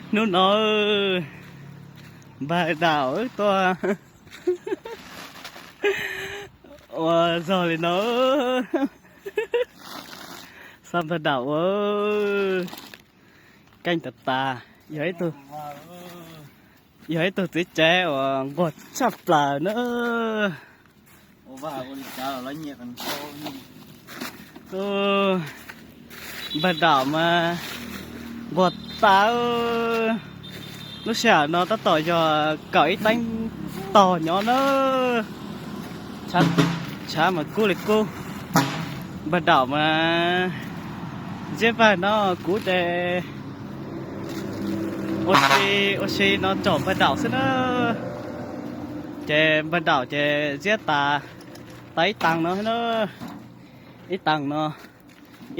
Hnub no npawg Daum wb tuaj ua zog li no, xa npawg Daum ua keej tas tas. Yog ib tug, yog ib tug txiv tsev uas nquag tshaj plaws na. Npawg Daum mas nquag tas. Lub sij hawm no tab tom yog kaum ib teev tog nyob na. Tshav mas kub li kub. Npawg Daum mas ziab vag no, kuv ces ua si, ua si no tsom npawg Daum xwb na. Ces npawg Daum ces ziab tas, tas ib taag no na, ib taag no,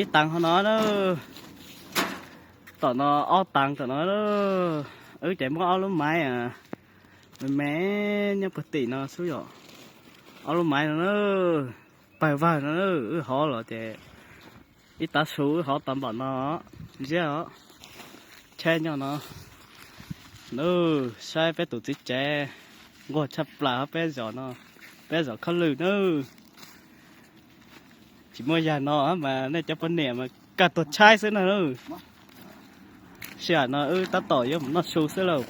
ib taag hov no na. Tom no ob taag tom no. Wb ces muab ob lub maiv me me nyob puag tim no xwb yom. Ob lub maiv no na, pawg vag no na, wb hov los ces ib tav su wb hov tau npaum no, ziab os, cheb nyob no. Nub saib peb tus txiv tsev nquag tshaj plaws hov peb zos no, peb zos Khab Lwj na. Tsis muaj yag no mas nej cov poj niam mas kawg tuag tshaib xwb na. Sij hawm no wb tab tom yuav mus noj su xwb lauj.